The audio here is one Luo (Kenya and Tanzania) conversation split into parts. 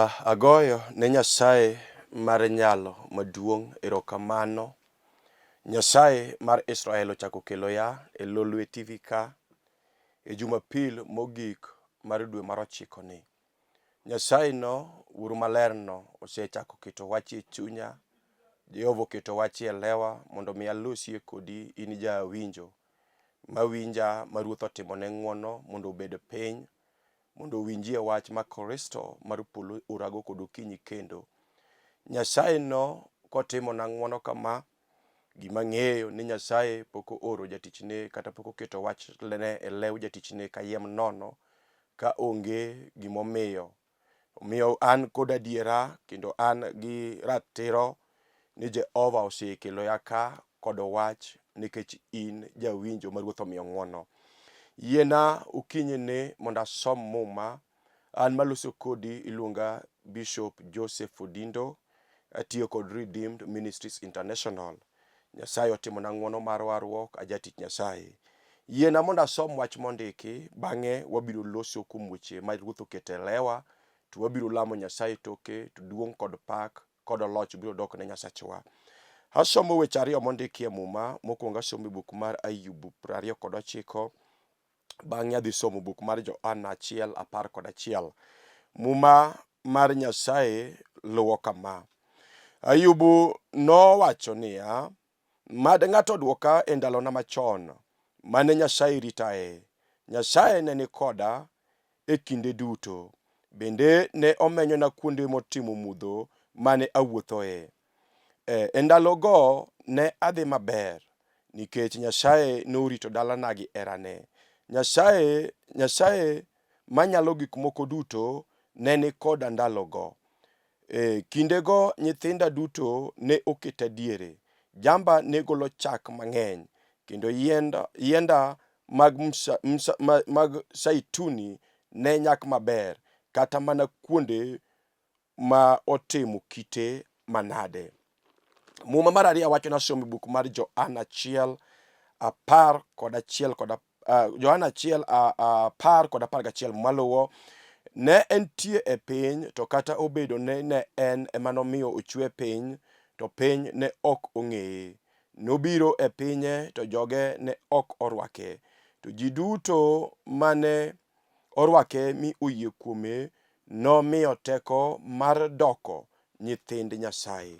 Agoyo ne Nyasaye mar nyalo maduong' erokamano. Nyasaye mar Israel ochako okeloya e Lolwe TV ka e Jumapil mogik mar dwe mar ochiko ni. Nyasaye no, Wuoru maler no, osechako keto wach e chunya. Jehova oketo wach e lewa mondo mi alosie kodi in jawinjo mawinja ma Ruoth otimone ng'wono mondo obed piny mondo owinjie wach ma Kristo mar polo orago kod okinyi kendo. Nyasaye no kotimona ng'wono kama, gima ang'eyo ni Nyasaye pok ooro jatichne kata pok oketo wachne e lew jatichne kayiem nono ka onge gimomiyo. Omiyo an kod adiera kendo an gi ratiro ni Jehova osekeloya ka kod wach nikech in jawinjo ma Ruoth omiyo ng'wono. Yiena okinyini mondo asom Muma. An maloso kodi iluonga Bishop Joseph Odindo, atiyo kod Redeemed Ministries International. Nyasaye otimona ng'wono mar warruok, ajatich Nyasaye. Yiena mondo asom wach mondiki, bang'e wabiro loso kuom weche ma Ruoth oketo e lewa, to wabiro lamo Nyasaye toke, to duong' kod pak kod loch biro dok ne Nyasachwa. Asomo weche ariyo mondiki e Muma. Mokwongo asomo e buk mar Ayubu 29, bang'e adhi somo buk mar Johana 1:11. Muma mar Nyasaye luwo kama. Ayubu nowacho niya, Mad ng'ato dwoka e ndalona machon, mane Nyasaye ritae. Nyasaye ne ni koda e kinde duto, bende ne omenyona kuonde motimo mudho mane awuothoe. E, e ndalogo ne adhi maber, nikech Nyasaye norito dalana gi herane. Nyasaye, Nyasaye manyalo gik moko duto ne ni koda ndalogo. E kindego nyithinda duto ne oketa diere. Jamba ne golo chak mang'eny, kendo yienda, yienda mag, msa, msa, mag saituni ne nyak maber, kata mana kuonde ma otimo kite manade. Muma mar ariyo wacho nasomo e buk mar Johana 1:11 kod Johana 1:10 kod 11 maluwo ne entie e piny to kata obedo ni ne en ema nomiyo ochwe piny to piny ne ok ong'eye. Nobiro e pinye to joge ne ok orwake. To ji duto mane orwake mi oyie kuome nomiyo teko mar doko nyithind Nyasaye.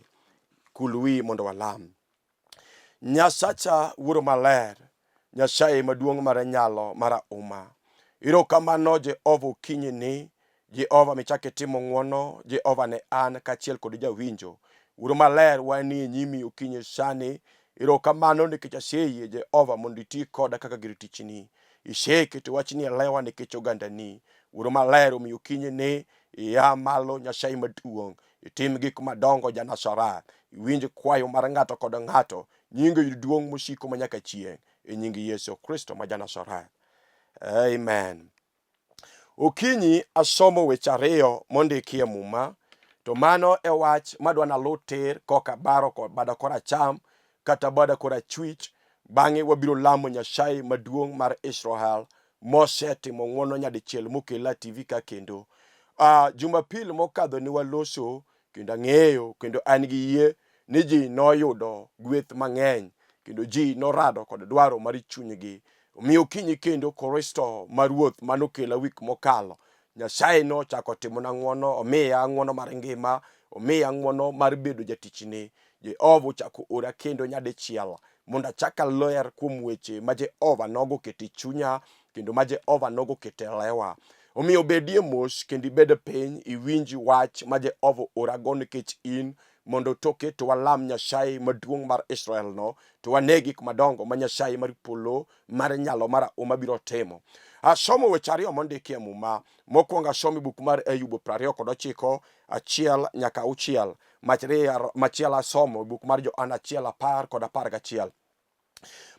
Kul wi mondo walam. Nyasacha Wuoro Maler, Nyasaye maduong' mar nyalo mar auma. Erokamano Jehova okinyi ni, Jehova michako itimo ng'wono, Jehova ne an kaachiel kod jawinjo. Wuoro Maler wanie nyimi okinyi sani. Erokamano nikech aseyie Jehova mondo iti koda kaka gir tichni. Iseketo wachni e lewa nikech ogandani. Wuoro Maler omiyo okinyi ni ia malo Nyasaye maduong'. Itim gik madongo Janasara. Iwinj kwayo mar ng'ato kod ng'ato. Nyingi oyud duong' mosiko manyaka chieng'. E nying Yesu Kristo ma Janasara. Amen. Okinyi asomo weche ariyo mondiki e Muma, to mano e wach madwa naluw tir koka baro bada koracham kata bada korachwich. Bang'e wabiro lamo Nyasaye maduong' mar Israel mosetimo ng'wono nyadichiel mokela TV ka kendo. Jumapil mokadho ne waloso kendo ang'eyo kendo an gi yie ni ji noyudo gweth mang'eny kendo ji norado kod dwaro mar chunygi. Omiyo okinyi kendo Kristo ma Ruoth manokela wik mokalo, Nyasaye nochako timona ng'wono, omiya ng'wono mar ngima, omiya ng'wono mar bedo jatichne. Jehova ochako ora kendo nyadichiel mondo achak aler kuom weche ma Jehova nogo keto e chunya kendo ma Jehova nogo keto e lewa. Omiyo bedie mos kendo ibed piny iwinj wach ma Jehova orago nikech in mondo toke to walam Nyasaye maduong' mar Israel no to wane gik madongo ma Nyasaye mar polo mar nyalo mar auma biro timo. Asomo weche ariyo mondiki e Muma. Mokwongo asomo e buk mar Ayub 29 1 nyaka 6. Machielo asomo e buk mar Johana 1:10 kod 11.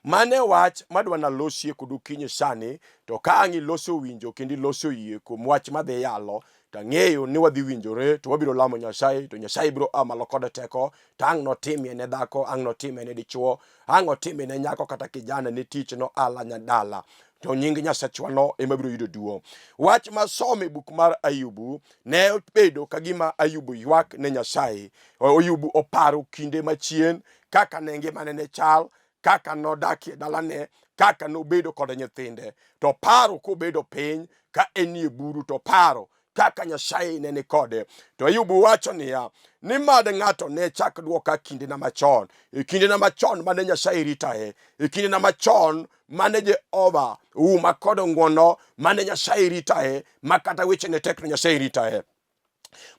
Mane wach madwa nalosie kod okinyi sani, to ka ang' iloso winjo kendo iloso yie kuom wach madhi yalo, to ang'eyo ni wadhi winjore to wabiro lamo Nyasaye to Nyasaye biro a malo kod teko to ang' notimie ne dhako, ang' notimie ne dichuo, ang' otimie ne nyako kata kijana ne tich noala nyadala. to nying Nyasachwano ema biro yudo duong'. Wach ma somo e buk mar Ayubu ne obedo ka gima Ayubu ywak ne Nyasaye. Ayubu oparo kinde machien kaka ne ngimane ne chal, kaka nodakie dalane, kaka nobedo kod nyithinde. To paro kobedo piny ka enie buru to paro kaka Nyasaye ne ni kode. To Ayubu wacho niya, ni mad ng'ato ne chak dwoka kindena machon, e kindena machon mane Nyasaye ritae, e kindena machon mane Jehova uma kod ng'wono, mane Nyasaye ritae, ma kata weche ne tek to Nyasaye ritae.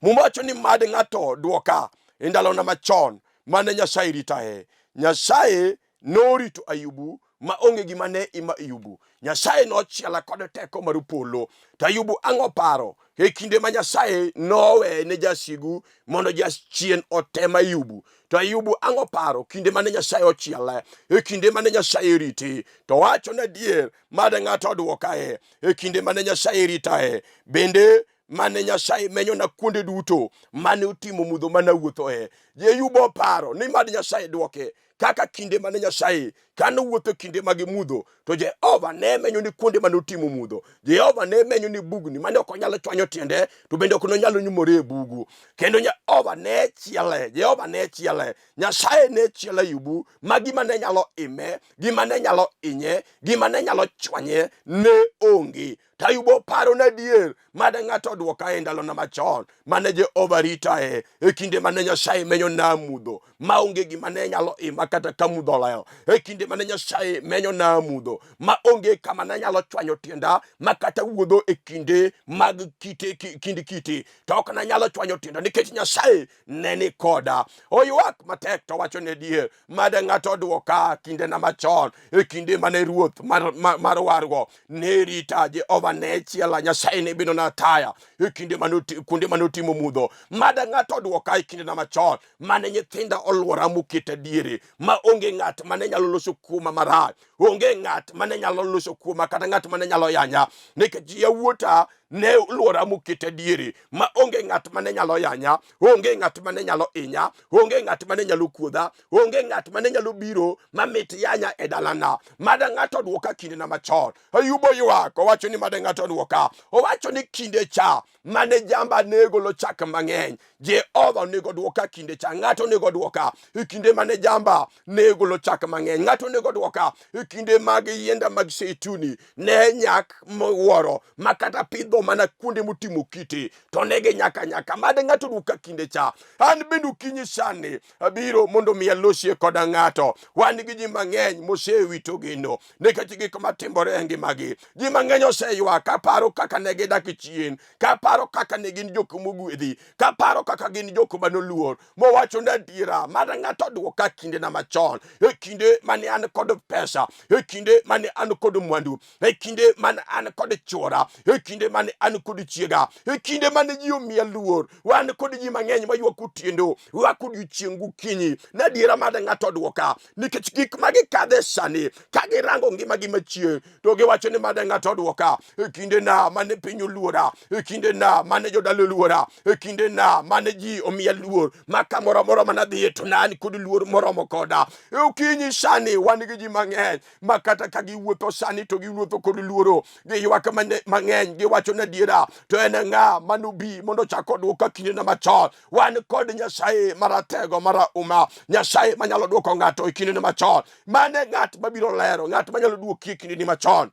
Muma wacho ni mad ng'ato dwoka e ndalona machon mane Nyasaye ritae. Nyasaye norito Ayubu ma onge gima ne ima Ayubu. Nyasaye nochiela kod teko mar polo. To Ayubu ang'o paro e kinde ma Nyasaye nowe ne jasigu mondo jachien otem Ayubu. To Ayubu ang'o paro kinde mane Nyasaye ochiele, e kinde mane Nyasaye riti. To wacho na adier, mad ng'ato odwokae e kinde mane Nyasaye ritae. Bende mane Nyasaye menyona kuonde duto mane otimo mudho mane awuothoe. Ayubu oparo ni mad Nyasaye dwoke kaka kinde mane Nyasaye kane owuotho e kinde mag mudho to Jehova ne menyo ni kuonde mane otimo mudho. Jehova ne menyo ni bugni mane ok onyal chwanyo tiende to bende ok nonyal nyumore e bugu. Kendo Jehova ne chiele, Jehova ne chiele, Nyasaye ne chielo Ayubu ma gima ne nyalo ime, gima ne nyalo inye, gima ne nyalo chwanye ne onge. To Ayubu oparo ni adier mane ng'ato odwoka e ndalona machon mane Jehova ritae e kinde mane Nyasaye menyona mudho maonge gima ne nyalo ima kata ka mudho olewo e kinde mane Nyasaye menyona mudho maonge kama ne nyalo chwanyo tienda ma kata wuotho e kinde mag kite kind kite to ok nanyalo chwanyo tienda nikech Nyasaye ne ni koda. Oywak matek to wacho ne dier, made ng'ato odwoka kindena machon, e kinde mane ruoth mar, mar, mar warruok ne rita, Jehova ne chiela, Nyasaye ne bedona taya e kinde mane kuonde mane otimo mudho. Made ng'ato odwoka e kindena machon, mane nyithinda olwora moketa diere, ma onge ng'at mane nyalo loso kuoma marach, onge ng'at mane nyalo loso kuoma kata ng'at mane nyalo yanya, nikech yawuota ne luora moketa diere ma onge ng'at mane nyalo yanya, onge ng'at mane nyalo inya, onge ng'at mane nyalo kuodha, onge ng'at mane nyalo biro ma mit yanya e dalana. Mada ng'ato odwoka kindena machon. Ayubo ywak, owacho ni mada ng'ato odwoka. Owacho ni kinde cha mane jamba ne golo chak mang'eny, Jehova onego odwoka kinde cha. Ng'ato onego odwoka e kinde mane jamba ne golo chak mang'eny. Ng'ato onego odwoka e kinde mag yienda mag zeituni ne nyak mowuoro ma kata pidho mana kuonde motimo kite to ne ginyaka nyaka. Mad ng'ato odwoka kinde cha. An bende okinyi sani abiro mondo mi alosie koda ng'ato. Wan gi ji mang'eny mosewito geno nikech gik matimore e ngimagi. Ji mang'eny oseywak kaparo kaka ne gidak chien, kaparo kaka ne gin jok mogwedhi, kaparo kaka gin jok manoluor, mowacho ni adiera mad ng'ato odwoka kindena machon, e kinde mane an kod pesa, e kinde mane an kod mwandu, e kinde mane an kod chwora, e kinde mane an kod chiega, e kinde mane ji omiya luor. Wan kod ji mang'eny maywak otieno, ywak odiochieng' gokinyi, ni adiera mad ng'ato odwoka, nikech gik ma gikadhe sani ka girango ngimagi machien to giwacho ni mad ng'ato odwoka e kinde na mane piny oluora, e kinde na mane jodala oluora, e kinde na mane ji omiya luor, ma kamoro amora mana dhiye to ne an kod luor moromo koda. E okinyi sani wan gi ji mang'eny ma kata ka giwuotho sani to giwuotho kod luoro, giywak mang'eny, giwacho ni adiera to en ng'a manobi mondo ochak odwoka kindena machon. Wan kod Nyasaye maratego marahuma, Nyasaye manyalo dwoko ng'ato e kindene machon. Mane ng'at mabiro lero, ng'at manyalo dwoki e kindeni machon.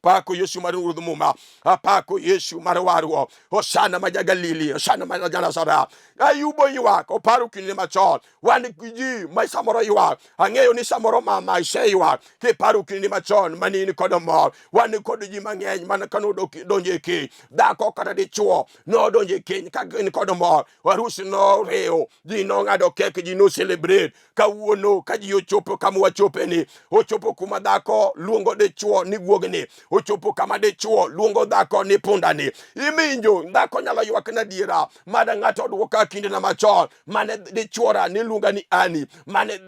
Apako Yesu mar Ruodh Muma, apako Yesu mar warruok. Hosana ma ja-Galili, Hosana ma ja-Nazareth. Ayubo ywak, oparo kinde machon. Wan gi ji ma samoro ywak. Ang'eyo ni samoro mama iseywak kiparo kinde machon mane in kod mor. Wan kod ji mang'eny mana ka nodonjo e keny, dhako kata dichuo nodonjo e keny ka gin kod mor. Arus noriw, ji nong'ado kek, ji no celebrate. Kawuono ka ji ochopo kama wachope ni, ochopo kuma dhako luongo dichuo ni guogni, Ochopo kama dichuo luongo dhako ni pundani. Iminjo dhako nyalo ywak na diera mada ng'ato odwoka kindena machon mane dichuora ne luonga ni ani, mane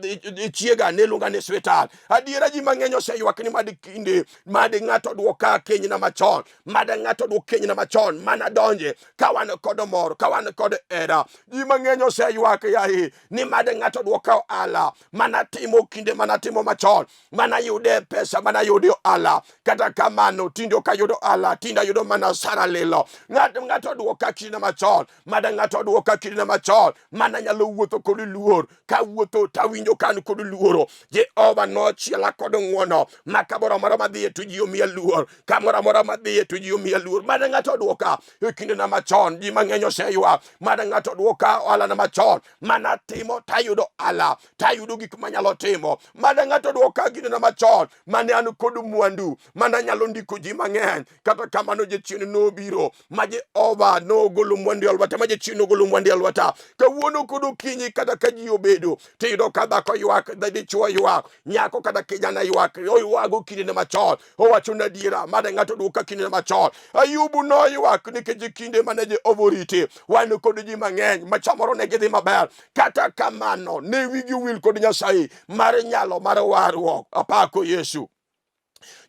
chiega ne luonga ni sweetheart. Adiera ji mang'eny oseywak ni mad kinde mad ng'ato odwoka kenyna machon, mad ng'ato odwok kenyna machon mana donje ka wan kod mor, ka wan kod hera. Ji mang'eny oseywak yaye ni mad ng'ato odwoka ohala mana timo kinde mana timo machon, mana yude pesa, mana yude ohala. Kata kamano tinde ok ayudo ohala, tinde ayudo mana sara lilo. Ng'ato ng'ato odwoka kinde machon, mada ng'ato odwoka kindena machon mana nyalo wuotho kod luor kawuotho tawinjo ka an kod luoro jehova nochiela kod ng'wono ma kamoro amora madhiye to ji omiya luor kamoro amora madhiye to ji omiya luor mada ng'ato odwoka e kindena machon ji mang'eny oseywak mada ng'ato odwoka ohalana machon mana timo tayudo ala tayudo gik manyalo timo mada ng'ato odwoka kindena machon mane an kod mwandu mana nyalo ndiko ji mang'eny kata kamano jachien nobiro ma Jehova nogolo mwandu e lweta ma jachien nogolo mwandu e lweta kawuono kod okinyi kata ka ji obedo tiyudo ka dhako ywak dichuo ywak nyako kata kijana ywak oywago kindene machon owacho ni adiera mane ng'ato duoka kindene machon Ayubu noywak nikech kinde mane Jehova orite wan kod ji mang'eny ma samoro ne gidhi maber kata kamano ne wigi owil kod Nyasaye mar nyalo mar warruok apako Yesu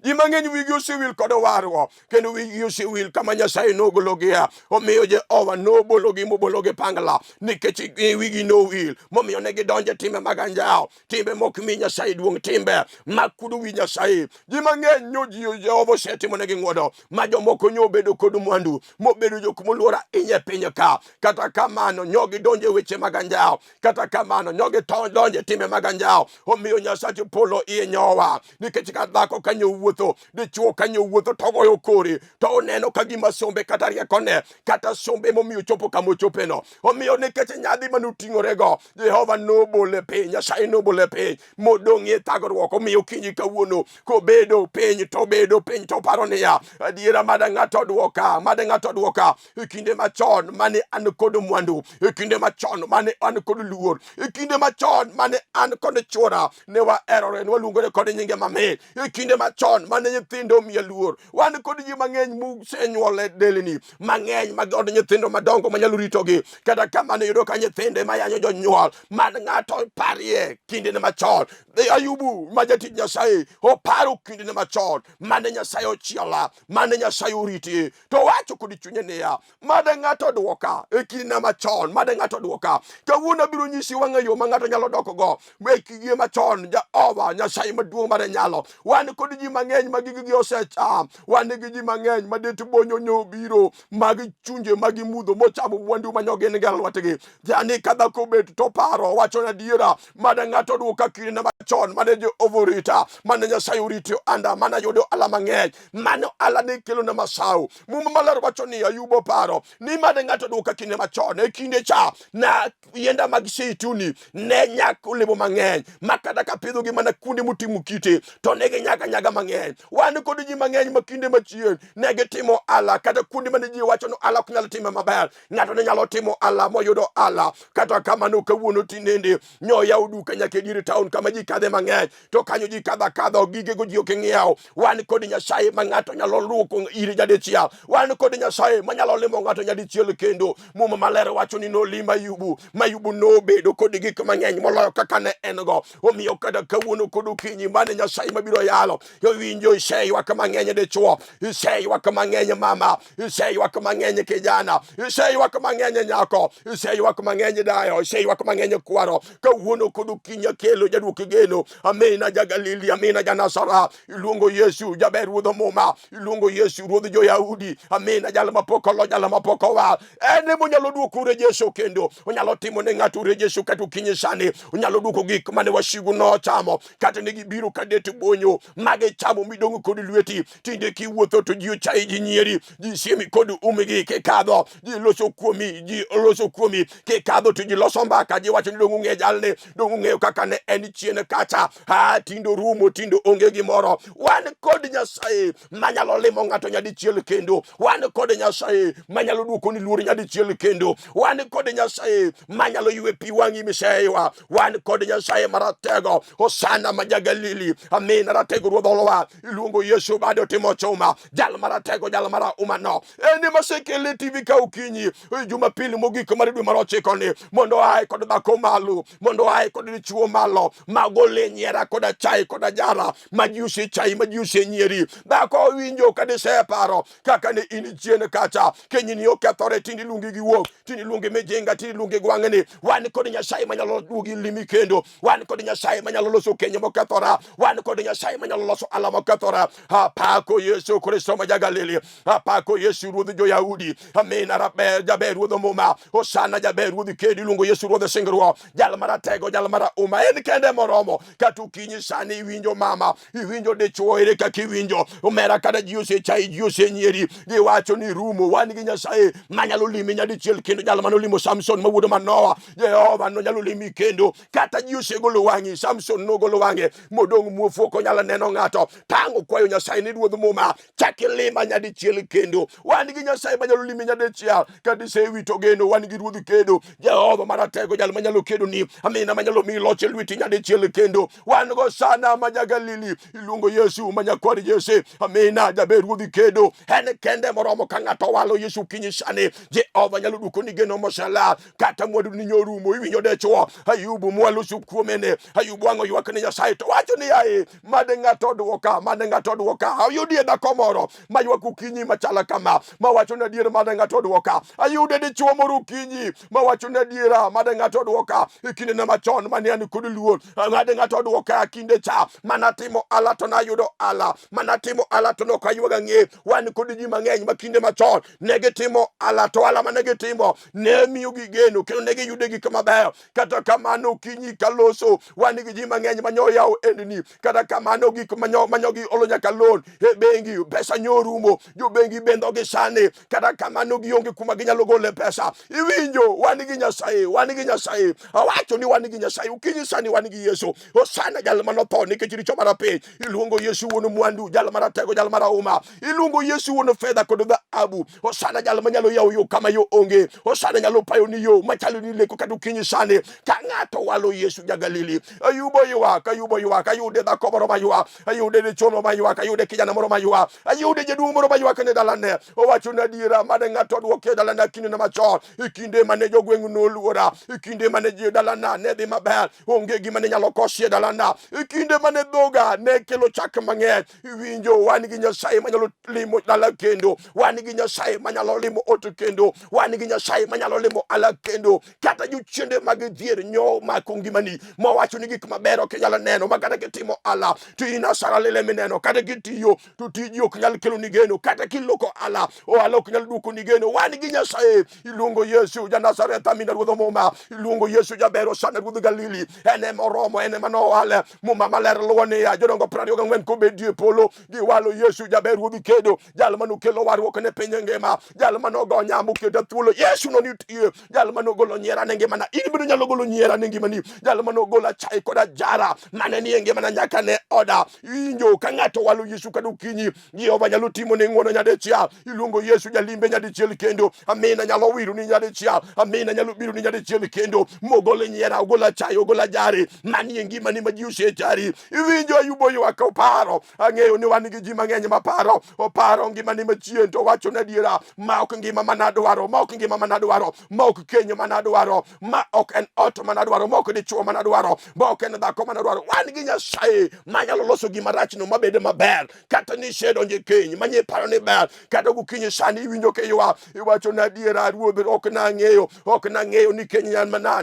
Ji mang'eny wigi osewil kod warruok kendo wigi osewil kama Nyasaye nogologie. Omiyo Jehova nobologi mobologi pangla nikech wigi nowil, momiyo ne gidonjo e timbe mag anjawo, timbe mok mi Nyasaye duong', timbe makudo wi Nyasaye. Ji mang'eny nyo ji Jehova osetimonegi ng'wono, ma jomoko nyo obedo kod mwandu, mobedo jok moluor ahinya e piny ka. Kata kamano nyo gidonjo e weche mag anjawo, kata kamano nyo gidonjo e timbe mag anjawo. Omiyo Nyasach polo iye nyowa nikech ka dhako kanyo wuotho dichuo kanyo wuotho to goyo kore to oneno ka gima sombe kata riekone kata sombe momiyo chopo kama ochopeno. Omiyo nikech nyadhi mane oting'orego Jehova nobole piny, Nyasaye nobole piny modong'ie thagruok. Omiyo okinyi kawuono kobedo piny to obedo piny to oparo niya, adiera mada ng'ato odwoka, mada ng'ato odwoka e kinde machon mane an kod mwandu, e kinde machon mane an kod luor, e kinde machon mane an kod chwora ne waherore, ne waluongore kod nyinge mamit, e kinde machon mane nyithindo omiya luor. Wan kod ji mang'eny mosenyuol e delni mang'eny mag od nyithindo madongo manyalo ritogi, kata kamano iyudo ka nyithinde mayanyo jonyuol man ng'ato parie kindene machon. Ayubu ma jatich Nyasaye oparo kindene machon mane Nyasaye ochiela, mane Nyasaye oriti, to wacho kod chunye niya, made ng'ato dwoka e kindena machon, made ng'ato dwoka. Kawuono abiro nyisi wang'a yo ma ng'ato nyalo dokgo e kinde machon. Jehova Nyasaye maduong' mar nyalo. Wan kod ji mang'eny ma gigegi osecham, wan gi ji mang'eny ma det bonyo nobiro mag chunje mag mudho mochamo mwandu ma nyo gin go e lwetgi. Yani ka dhako obet to paro wacho ni adiera, made ng'ato dwoka kindena machon mane Jehova orita, mane Nyasaye oriti anda, mane ayudo ohala mang'eny, mano ohala ne kelona masau. Muma maler wacho ni Ayub oparo ni mane ng'ato dwoka kinde machon, e kinde cha na yienda mag zeituni ne nyak olemo mang'eny ma kata kapidhogi mana kuonde motimo kite to ne ginyak anyaga mang'eny. Wan kod ji mang'eny ma kinde machien ne gitimo ohala kata kuonde mane ji wacho ni ohala ok nyal time maber, ng'ato ne nyalo timo ohala moyudo ohala. Kata kamano kawuono tinende nyoyawo duka nyaka e dier town kama ji kadhe mang'eny, to kanyo ji kadho akadha gigego ji ok ng'iewo. Wan kod Nyasaye ma ng'ato nyalo luoko ire nyadichiel, wan kod Nyasaye manyalo limo ng'ato nyadichiel kendo. Muma maler wacho ni nolimo Ayubu, ma Ayubu nobedo kod gik mang'eny moloyo kaka ne en go. Omiyo kata kawuono kod okinyi mane Nyasaye mabiro yalo, iwinjo iseywak mang'eny dichuo, iseywak mang'eny mama, iseywak mang'eny kijana, iseywak mang'eny nyako, iseywak mang'eny dayo, iseywak mang'eny kwaro. Kawuono kod okinyi akelo jaduok geno, amina ja Galili, amina ja Nazareth. Iluongo Yesu jaber ruodh muma, iluongo Yesu ruodh jo-Yahudi, amina jal mapok olo, jal mapok owal. En ema onyalo duoko rejesho kendo onyalo timo ne ng'ato rejesho kata okinyi sani, onyalo duoko gik mane wasigu nochamo kata ne gibiro ka det bonyo magichamo midong' kod lweti. Tinde kiwuotho to ji ochayi, ji nyieri, ji siemi kod umgi kikadho, ji loso kuomi, ji loso kuomi kikadho to ji loso mbaka, ji wacho ni dong' ung'e jalni, dong' ung'eyo kaka ne en chien kacha, ha tinde orumo, tinde onge gimoro. Wan kod Nyasaye manyalo limo ng'ato nyadichiel kendo, wan kod Nyasaye manyalo duokoni luor nyadichiel kendo, wan kod Nyasaye manyalo ywe pi wang'i miseywa, wan kod Nyasaye maratego. Hosana ma ja Galili, amina ratego ruodh olwar. Iluongo Yesu bado timo chuma, jal maratego, jal marahuma no. En ema osekele TV ka okinyi Jumapili mogik mar dwe mar ochiko ni mondo ae kod dhako malo, mondo ae kod dichuo malo, mago le nyiera koda chai koda jara, ma ji osechai, ma ji osenyieri. Dhako owinjo ka diseparo kaka ne in chien kacha, kenyini okethore, tinde iluongi gi wuok, tinde iluongi mijinga, tinde iluongi gwang'ni. Wan kod Nyasaye manyalo duogi limi kendo, wan kod Nyasaye manyalo loso keny mokethora, wan kod Nyasaye manyalo loso ala mokethora. Apako Yesu Kristo ma ja-Galili, apako Yesu ruodh jo-Yahudi. Amina raber jaber ruodh muma, Hosana jaber ruodh kedi, iluongo Yesu ruodh singruok, jal maratego, jal marahuma, en kende moromo. Kata okinyi sani iwinjo mama, iwinjo dichuo, ere kaka iwinjo omera? Kata ji osechayi, ji osenyieri, giwacho ni rumo. Wan gi Nyasaye manyalo limi nyadichiel kendo, jal mane olimo Samson ma wuod Manoa, Jehova nonyalo limi kendo. Kata ji osegolo wang'i, Samson nogolo wang'e modong' muofu, ok onyal neno ng'ato. Tang' okwayo Nyasaye ni ruodh muma chak ilima nyadichiel kendo. Wan gi Nyasaye manyalo limi nyadichiel kata isewito geno. Wan gi ruodh kedo, Jehova maratego, jal manyalo kedo ni, amina, manyalo miyi loch e lweti nyadichiel kendo. Wan go sana ma ja-Galili, iluongo Yesu ma nyakwar Jesse, amina, jaber ruodh kedo, en kende moromo. Ka ng'ato walo Yesu kinyi sani, Jehova nyalo duoko ni geno moselal, kata mwandu ni nyorumo. Iwinjo dechuo Ayubu mwaloso kuomene, Ayubu wang'o ywak ni Nyasaye to wacho ni yaye, made ng'ato odwoka, made ng'ato odwoka. Ayudie dhako moro maywak okinyi machala kama, mawacho ni adier, made ng'ato odwoka. Ayude dichuo moro okinyi mawacho ni adiera, made ng'ato odwoka. E kindena machon mane an kod luor, made ng'ato odwoka. Kinde cha manatimo ala to nayudo ala, manatimo ala to nok aywaga ang'e. Wan kod ji mang'eny ma kinde machon ne gitimo ala, to ala mane gitimo ne miyogi geno kendo ne giyudo gik mabeyo. Kata kamano okinyi kaloso, wan gi ji mang'eny manyo yawo endni, kata kamano gik manyo manyogi olo nyaka loan e bengi, pesa nyo rumo, jobengi bendho gi sani, kata kamano gionge kuma ginyalo gole pesa. Iwinjo, wan gi Nyasaye, wan gi Nyasaye, awacho ni wan gi Nyasaye okinyi sani, wan gi Yesu. Hosana jal manotho nikech richo mar piny. Iluongo Yesu wuon mwandu, jal maratego, jal marahuma. Iluongo Yesu wuon fedha kod dhahabu. Hosana jal manyalo yawo yo kama yo onge. Hosana nyalo payo ni yo machalo ni leko kata okinyi sani. Ka ng'ato walo Yesu ja Galili, Ayubo ywak, Ayubo ywak, ayude dhako moro maywak, ayude dichuo moro maywak, ayude kijana moro maywak, ayude jaduong' moro maywak ne dalane. Owacho ni adiera, mane ng'ato odwoke e dalana kindeno machon, e kinde mane jogweng' noluora, e kinde mane ji e dalana ne dhi maber, onge gima ne nyalo kosi e dalana, e kinde mane dhoga ne kelo chak mang'eny. Iwinjo, wan gi Nyasaye manyalo limo dala kendo, wan gi Nyasaye manyalo limo ot kendo, wan gi Nyasaye manyalo limo ala kendo. Kata jochiende mag dhier nyo mako ngimani, mawacho ni gik maber ok inyal neno, ma kata kitimo ala to in asara lile mineno, kata kitiyo to tiji ok nyal kelo ni geno, kata kiloko ala ohala ok nyal duoko ni geno. Wan gi Nyasaye. Iluongo Yesu ja Nazareth, amina ruodh muma. Iluongo Yesu jaber, Hosana ruodh Galili. En ema oromo, en ema nowale. Muma maler luwo niya, jodongo 24 kobedie e polo giwalo Yesu jaber ruodh kedo, jal manokelo warruok ne piny ngima, jal manogonya moketa thuolo. Yesu no nitie, jal manogolo nyiera ne ngimana, in bende nyalo golo nyiera ne ngimani, jal manogolo achaye kod ajara mane nie ngimana nyaka ne oda. Iwinjo, ka ng'ato walo Yesu kata okinyi, Jehova nyalo timo ne ng'wono nyadichiel. Iluongo Yesu jalimbe nyadichiel kendo, amina nyalo wiro ni nyadichiel, amina nyalo biro ni nyadichiel kendo, mogol nyiera, ogol achaye, ogol ajari manie ngimani ma ji osechari. Iwinjo, Ayubo ywak oparo, ang'eyo ni wan gi ji mang'eny maparo, oparo ngimani machien to wacho ni adiera, ma ok ngima manadwaro, ma ok ngima manadwaro, ma ok keny manadwaro, ma ok en ot manadwaro, ma ok dichuo manadwaro, ma ok en dhako manadwaro. Wan gi Nyasaye manyalo loso gima rachno mabed maber. Kata ni isedonjo e keny manye paro ni ber, kata gokinyi sani iwinjo kiywak, iwacho ni adiera ruodh, ok nang'eyo, ok nang'eyo ni keny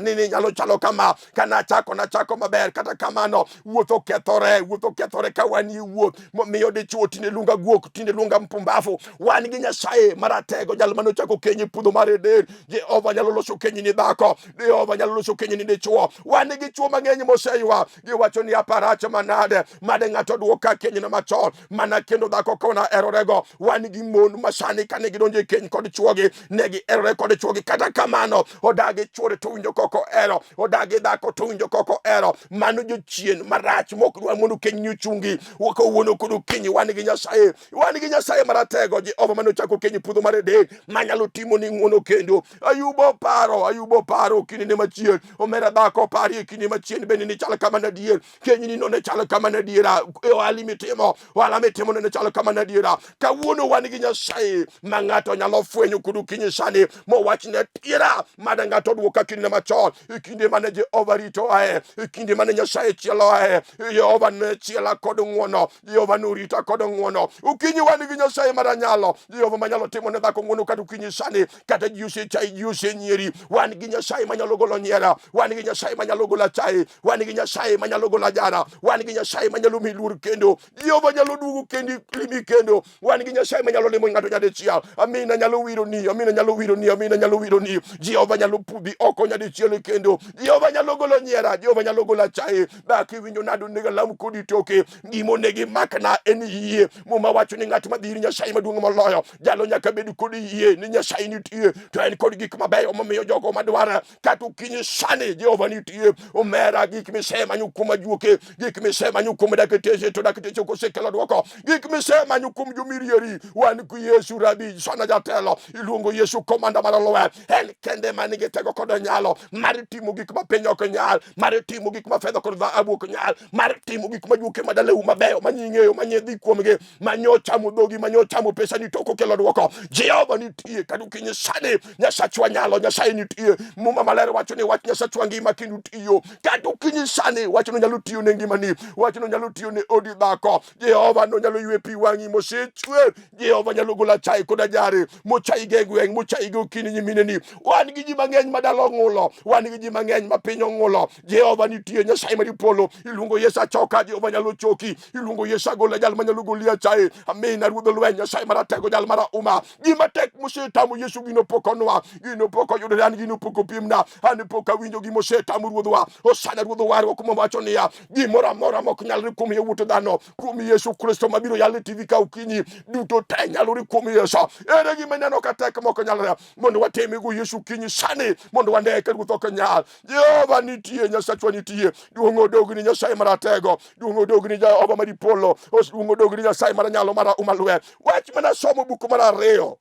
ni nyalo chalo kama. Kana achako, nachako maber, kata kamano wuoth okethore, wuoth okethore ka wanie wuoth, momiyo dichuo tinde luonga guok, tinde luonga mpumbafu. Wan gi Nyasaye maratego, jal mane ochako keny e puodho mar Eden. Jehova nyalo loso keny ni dhako, Jehova nyalo loso keny ni dichuo. Wan gi chuo mang'eny moseywa, giwacho ni aparach manade, made ng'ato duoka kenyna machon mana kendo dhako kona erorego. Wan gi mon masani kane gidonjo e keny kod chuogi, ne giherore kod chuogi, kata kamano odagi chuore to winjo koko ero, odagi dhako to winjo koko ero. Mano jochien marach mok dwa mondo keny ni ochungi. Kawuono kod okinyi wan gi Nyasaye, wan gi Nyasaye maratego, Jehova mane ochako keny e puodho mar Eden, manyalo timo ni ng'wono kendo. Ayubo paro, Ayubo paro kindene machien, omera dhako parie kinde machien bende ni chal kamano adier, kenyni no ne chal kamano adiera, ohala Ohali mitimo, ohala mitimo nene chalo kamano adiera. Kawuono wan gi Nyasaye ma ng'ato nyalo fwenyo kod okinyi sani mowachne tira mane ng'ato odwoka kinde machon, e kinde mane Jehova ritowae, e kinde mane Nyasaye chielowae. Jehova ne chiela kod ng'wono, Jehova norita kod ng'wono. Okinyi wan gi Nyasaye maranyalo, Jehova manyalo timo ne dhako ng'wono kata okinyi sani, kata ji osechayi, ji osenyieri. Wan gi Nyasaye manyalo golo nyiera, wan gi Nyasaye manyalo golo achaye, wan gi Nyasaye manyalo golo ajara, wan gi Nyasaye manyalo miyi luor kendo. Jehova nyalo duogo kendi limi kendo. Wan gi Nyasaye manyalo limo ng'ato nyadichiel. Amina nyalo wiro ni, amina nyalo wiro ni, amina nyalo wiro ni. Jehova nyalo pudhi oko nyadichiel kendo. Jehova nyalo golo nyiera, Jehova nyalo golo achaye. Dak iwinjo nade onego alam kodi toke. Gima onego imakna en yie. Muma wacho ni ng'at madhi ir Nyasaye maduong' moloyo, jalo nyaka bed kod yie ni Nyasaye nitie, to en kod gik mabeyo momiyo jogo madware. Kata okinyi sani Jehova nitie. Omera, gik misemanyo kuom ajuoke, gik misemanyo kuom dakteche, to dakteche ok osekelo dwoko. Gik misemanyo kuom jomirieri, wan gi Yesu Rabi sana jatelo, iluongo Yesu komanda mar lweny. En kende ma nigi teko kod nyalo mar timo gik ma piny ok nyal, mar timo gik ma fedha kod dhahabu ok nyal, mar timo gik ma juoke madaleu mabeyo manying'eyo manyedhi kuomgi manyochamo dhogi manyochamo pesani to ok okelo dwoko. Jehova nitie kata okinyi sani, Nyasachwa nyalo, Nyasaye nitie. Muma maler wacho ni wach Nyasachwa ngima kendo tiyo kata okinyi sani. Wachno nyalo tiyo ne ngimani, wachno nyalo tiyo ne odi dhako. Jehova no nyalo ywe pi wang'i mosechwer. Jehova nyalo golo achaye kod ajare mochayi go e gweng', mochayi go okinyi nyimineni. Wan gi ji mang'eny ma dala ong'ulo, wan gi ji mang'eny ma piny ong'ulo. Jehova nitie, Nyasaye mani polo. Iluongo Yesu achoka, Jehova nyalo choki. Iluongo Yesu agola, jal manyalo goli achaye. Amina, Ruodh lweny, Nyasaye maratego, jal marahuma. Gima tek mosetamo Yesu gino pok onwa, gino pok oyudore, an gino pok opimna, an pok awinjo gima osetamo Ruodhwa. Hosana Ruodh warruok mowacho niya, gimoro amora mok nyalre kuom yawuot dhano, kuom Yesu Kristo mabiro yalo e TV ka okinyi, duto te nyalore kuom Yesu. Ere gima ineno ka tek mok nyalre? Mondo wateme go Yesu kinyi sani, mondo wane ka Ruoth ok nyal. Jehova nitie, Nyasachwa nitie. Duong' odog ni Nyasaye maratego, duong' odog ni Jehova mari polo, duong' odog ni Nyasaye maranyalo marahuma lweny. Wach mana somo buk mar ariyo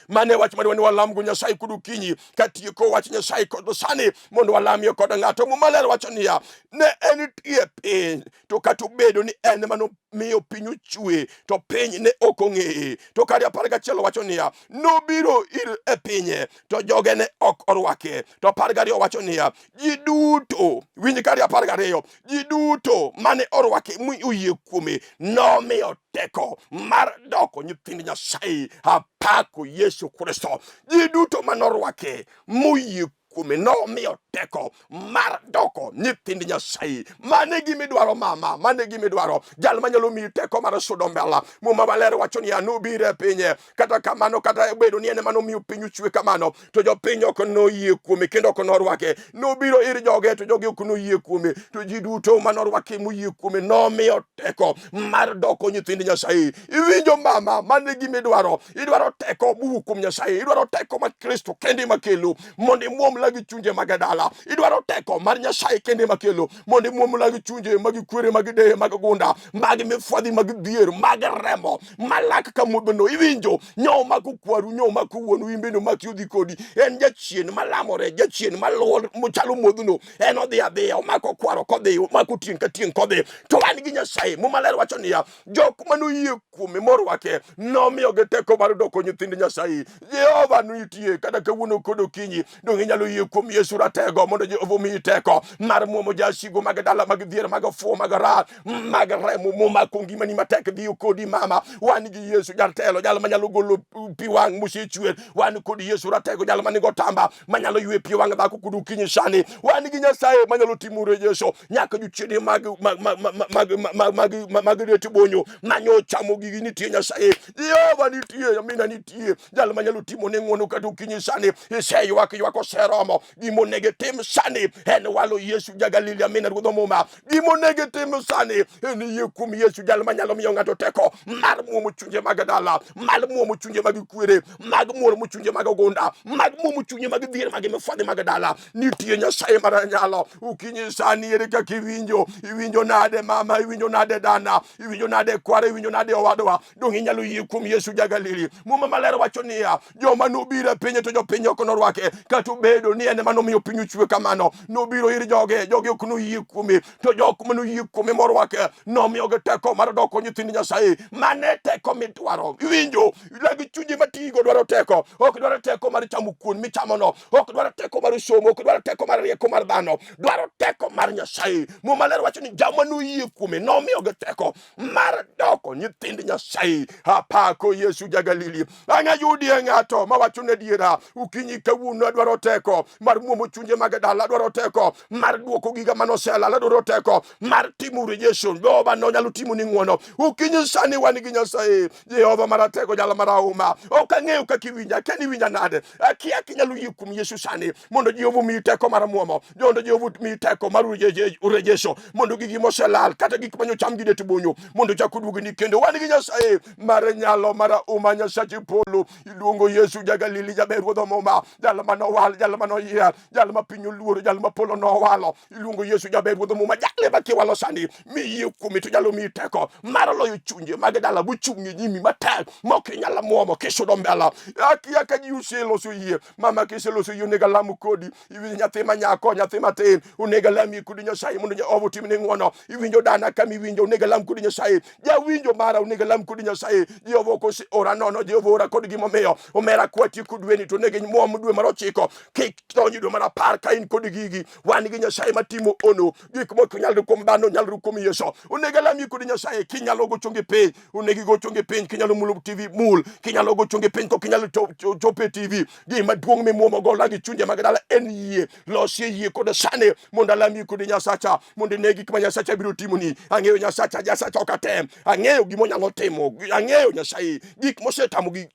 mane wach madwa ni walamgo Nyasaye kod okinyi katieko wach Nyasaye kod sani mondo walamie kod ng'ato. Muma ler wacho niya, ne entie piny, to kata obedo ni en ema nomiyo piny ochwe, to piny ne ok ong'eye. To kare 11 wacho niya, nobiro ir e pinye, to joge ne ok orwake. To 12 wacho niya, ji duto, winj kare 12, ji duto mane orwake mi oyie kuome nomiyo teko mar doko nyithind Nyasaye. Apako Yesu Kristo. Ji duto mane orwake moyie kuome nomiyo teko mar doko nyithind Nyasaye. Mano e gima idwaro mama, mano e gima idwaro. Jal manyalo miyi teko mar sudo mbele. Muma maler wacho niya, nobiro e pinye. Kata kamano, kata obedo ni en ema nomiyo piny ochwe kamano, to jopiny ok noyie kuome kendo ok norwake. Nobiro ir joge to joge ok noyie kuome. To ji duto mane orwake moyie kuome nomiyo teko mar doko nyithind Nyasaye. Iwinjo mama, mano e gima idwaro. Idwaro teko mowuok kuom Nyasaye. Idwaro teko ma Kristo kende ema kelo mondo imuom lagi chunje mag dala. Idwaro teko mar Nyasaye kende ema kelo mondo imuom lagi chunje mag kwere, mag deye, mag gunda, mag mifwadhi, mag dhier, mag remo malak ka modhono. Iwinjo nyo mako kwaru, nyo mako wuonu, in bende omaki odhi kodi. En jachien malamore, jachien maluwo machalo modhono. En odhi adhiya, omako kwaro kodhi, omako tieng' ka tieng' kodhi. To wan gi Nyasaye. Muma ler wacho niya, jok manoyie kuome morwake nomiyogi teko mar doko nyithind Nyasaye. Jehova nitie kata kawuono kod okinyi. Donge inyalo yie kuom Yesu ratego mondo Jehova omiyi teko mar muomo jasigu mag dala, mag dhier, mag fuwo, mag ra, mag remo momako ngimani matek dhiyo kodi mama. Wan gi Yesu jatelo, jal manyalo golo pi wang' mosechwer. Wan kod Yesu ratego, jal man gi otamba manyalo ywe pi wang' dhako kod okinyi sani. Wan gi Nyasaye manyalo timo rejesho nyaka jochiende mag mag mag mag mag mag mag det bonyo manyo chamo gigi. Nitie Nyasaye, Jehova nitie, amina nitie jal manyalo timo ne ng'wono kata okinyi sani. Iseywak, ywak oseromo. Gima onego itim sani en walo Yesu ja Galili, amina Ruodh Muma. Gima onego itim sani en yie kuom Yesu, jal manyalo miyo ng'ato teko mar muomo chunje mag dala, mar muomo chunje mag kwere, mag muomo chunje mag ogunda, mag muomo chunje mag dhier, mag mifwadhi mag dala. Nitie Nyasaye maranyalo. Okinyi sani ere kaka iwinjo? Iwinjo nade mama? Iwinjo nade dana? Iwinjo nade kwara? Iwinjo nade owadwa? Donge inyalo yie kuom Yesu ja Galili? Muma maler wacho niya, joma nobiro e pinye to jopiny ok norwake, kata obedo obedo ni en ema nomiyo piny ochwe kamano, nobiro ir joge, joge ok noyie kuome, to jok manoyie kuome morwake nomiyogi teko mar doko nyithind Nyasaye. Mane teko midwaro. Iwinjo? Lag chunje matigo dwaro teko. Ok dwaro teko mar chamo kuon michamono. Ok dwaro teko mar somo. Ok dwaro teko mar rieko mar dhano. Dwaro teko mar Nyasaye. Muma ler wacho ni joma noyie kuome nomiyogi teko mar doko nyithind Nyasaye. Apako Yesu ja Galili. Ang' ayudie ng'ato mawacho ne diera okinyi kawuono adwaro teko mar muomo chunje mag dala, adwaro teko mar duoko giga manoselal, adwaro teko mar timo rejection. Jehova nonyalo timo ni ng'wono. Okinyi sani wan gi Nyasaye Jehova maratego, jal marahuma. Ok ang'eyo kaka iwinja, akia ni iwinja nade, akia kinyalo yie kuom Yesu sani mondo Jehova omiyi teko mar muomo, mondo Jehova omiyi teko mar urejesho, mondo gigi moselal kata gik manyocham gi det bonyo mondo chak oduogni kendo. Wan gi Nyasaye mar nyalo marahuma, Nyasache polo. Iluongo Yesu ja Galili, jaber ruodh omuma, jal manowal, jal manoyier, jal ma piny oluoro, jal ma polo nowalo. Iluongo Yesu jaber ruodh omuma, jal ma kiwalo sani miyie kuome to nyalo miyi teko mar loyo chunje mag dala mochung' e nyimi matek mok inyal muomo kisudo mbele. Akia ka ji oseloso yie, mama kiseloso yie onego alam kodi. Iwinjo nyathi ma nyako, nyathi matin, onego alamie kodi Nyasaye mondo Jehova otimni ng'wono. Iwinjo dana kama iwinjo, onego alam kodi Nyasaye. Jawinjo mara, onego alam kodi Nyasaye. Jehova ok oseora nono, Jehova ora kod gimomiyo. Omera kwatieko dweni to onego imuom dwe mar ochiko, kik donj dwe mar 10 ka in kod gigi. Wan gi Nyasaye matimo ono gik moko nyalre kuom dhano, nyalre kuom Yesu. Onego alamie kodi Nyasaye. Kinyalo go chongi piny, onego igo chongi piny. Kinyalo mulo TV, mul. Kinyalo go chongi piny, to kinyalo chopo e TV. Gima duong' mimuomo gola gi chunje mag dala en yie. Losie yie kod sani mondo alamie kodi Nyasacha, mondo ine gik ma Nyasacha biro timoni. Ang'eyo Nyasacha, Nyasacha ok atem. Ang'eyo gima onyalo timo. Ang'eyo Nyasaye, gik mosetamo gi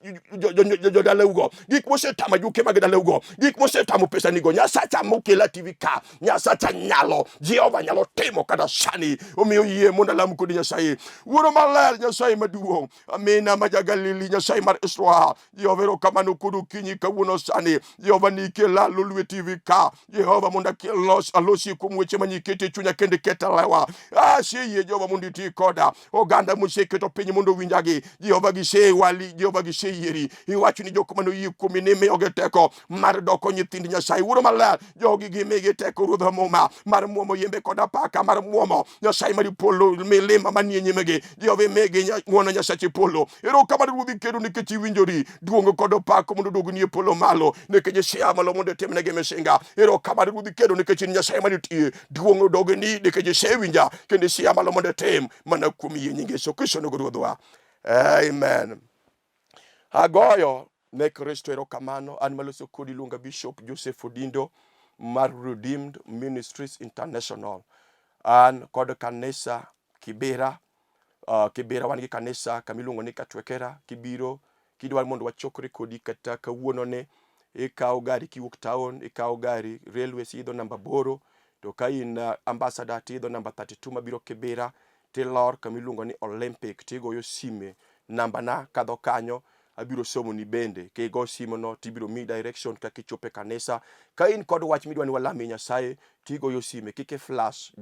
jodalaugo, gik mosetamo ajuke mag dalaugo, gik mosetamo pesanigo. Nyasacha mokela TV ka, Nyasacha nyalo, Jehova nyalo timo kata sani. Omiyo yie mondo alam kodi Nyasaye. Wuoro maler, Nyasaye maduong', amina ma ja-Galili, Nyasaye mar Israel. Jehova erokamano kod okinyi kawuono sani. Jehova nikela Lolwe TV ka. Jehova mondo alosi kuom weche ma nikete e chunya kendo iketa lewa. Aseyie Jehova mondo iti koda. Oganda moseketo piny mondo owinjagi. Jehova gisewali, Jehova giseyieri. Iwacho ni jok mane oyie kuomi ni imiyogi teko mar doko nyithind Nyasaye. Wuoro maler, jogi gimigi teko Ruodh Muma mar muomo yembe kod apaka, mar muomo Nyasaye mar polo milima manie nyimgi. Jehova imigi ng'wono Nyasache polo. Erokamano Ruodhi kendo nikech iwinjori duong' kod pak mondo oduogni e polo malo, nikech isea malo mondo itimnegi misinga. Erokamano Ruodhi kendo nikech in Nyasaye manitie, duong' odogni nikech isewinja kendo isea malo mondo itim mana kuom yie nying Yesu Kristo nogo Ruodhwa. Amen. Agoyo ne Kristo erokamano. An maloso kodi iluonga Bishop Joseph Odindo mar Redeemed Ministries International. An kod kanisa Kibera. Kibera wan gi kanisa kama iluongo ni Katwekera. Kibiro kidwaro mondo wachokre kodi kata kawuono ni, ikawo gari kiwuok town, ikawo gari railways idho namba 8, to ka in Ambassador to idho namba 32 mabiro Kibera, tilor kama iluongo ni Olympic, tigoyo sime namba na kadho kanyo abiro somoni bende. Kigo simo no tibiro miyi direction kaka ichopo e kanisa. Ka in kod wach midwa ni walamie Nyasaye, tigoyo sime, kik i flash.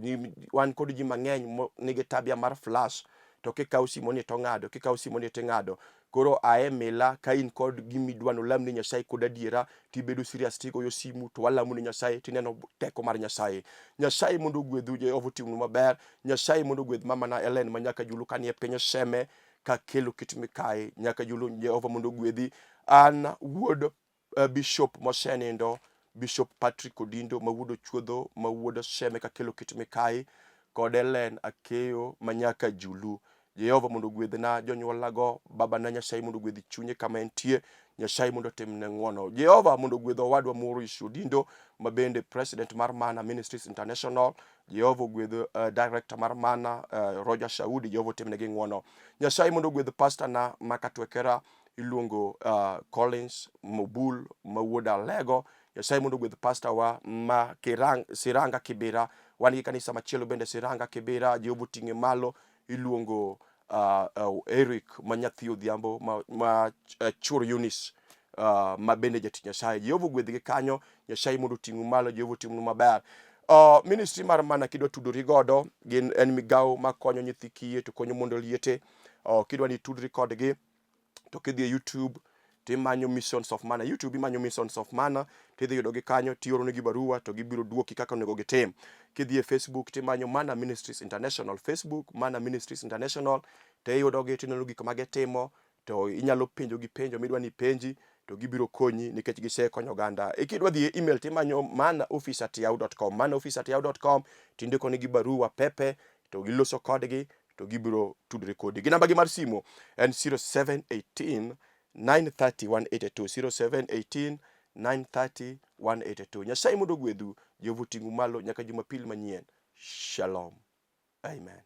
Wan kod ji mang'eny nigi tabia mar flash, to kikawo simo ni to ng'ado, kikawo simo ni to ing'ado. Koro ae mila, ka in kod gimidwa nolamni Nyasaye kod adiera, tibedo serious, tigoyo simu to walamo ni Nyasaye, tineno teko mar Nyasaye. Nyasaye mondo ogwedhu, Jehova otimnu maber. Nyasaye mondo ogwedh mamana Ellen ma nyaka Julu kanie piny Seme kakelo kit mikayi nyaka Julu. Jehova mondo ogwedhi. An wuod Bishop mosenindo, Bishop Patrick Odindo ma wuod Ochuodho ma wuod Seme kakelo kit mikayi kod Ellen Akeyo ma nyaka Julu. Jehova mondo ogwedhna jonyuolnago, babana Nyasaye mondo ogwedh chunye kama entie, Nyasaye mondo otimne ng'wono. Jehova mondo ogwedh owadwa Maurice Odindo ma bende president mar Mana Ministries International. Jehova ogwedh director mar Mana Roger Saudi, Jehova otimnegi ng'wono. Nyasaye mondo ogwedh pastor na ma Katwekera iluongo Collins Mobul ma wuod Alego. Nyasaye mondo ogwedh pastor wa ma Siranga Kibira. Wan gi kanisa machielo bende Siranga Kibira, Jehova oting'e malo, iluongo Eric ma nyathi Odhiambo ma chuor Eunice ma bende jatich Nyasaye. Jehova ogwedhgi kanyo, Nyasaye mondo oting'u malo, Jehova otimnu maber. Ministry mar Mana kidwa tudori godo, gin en migawo makonyo nyithi kiye to konyo mondo liete. Kidwa ni itudri kodgi to kidhi e YouTube to imanyo Missions of Manna. YouTube imanyo Missions of Manna tidhi yudogi kanyo tioronegi barua to gibiro duoki kaka onego gitim. Kidhi e Facebook timanyo Manna Ministries International, Facebook Manna Ministries International to iyudogi tineno gik ma gitimo to inyalo penjogi penjo midwa ni ipenji to gibiro konyi nikech gisekonyo oganda. E kidwa dhi e email timanyo mannaoffice@yahoo.com, mannaoffice@yahoo.com tindiko nigi barua pepe to giloso kodgi to gibiro tudore kodi. Gi namba gi mar simu en 0718 930 182, 0718 930 182. Nyasaye mondo ogwedhu, Jehova oting'u malo nyaka Jumapil manyien. Shalom. Amen.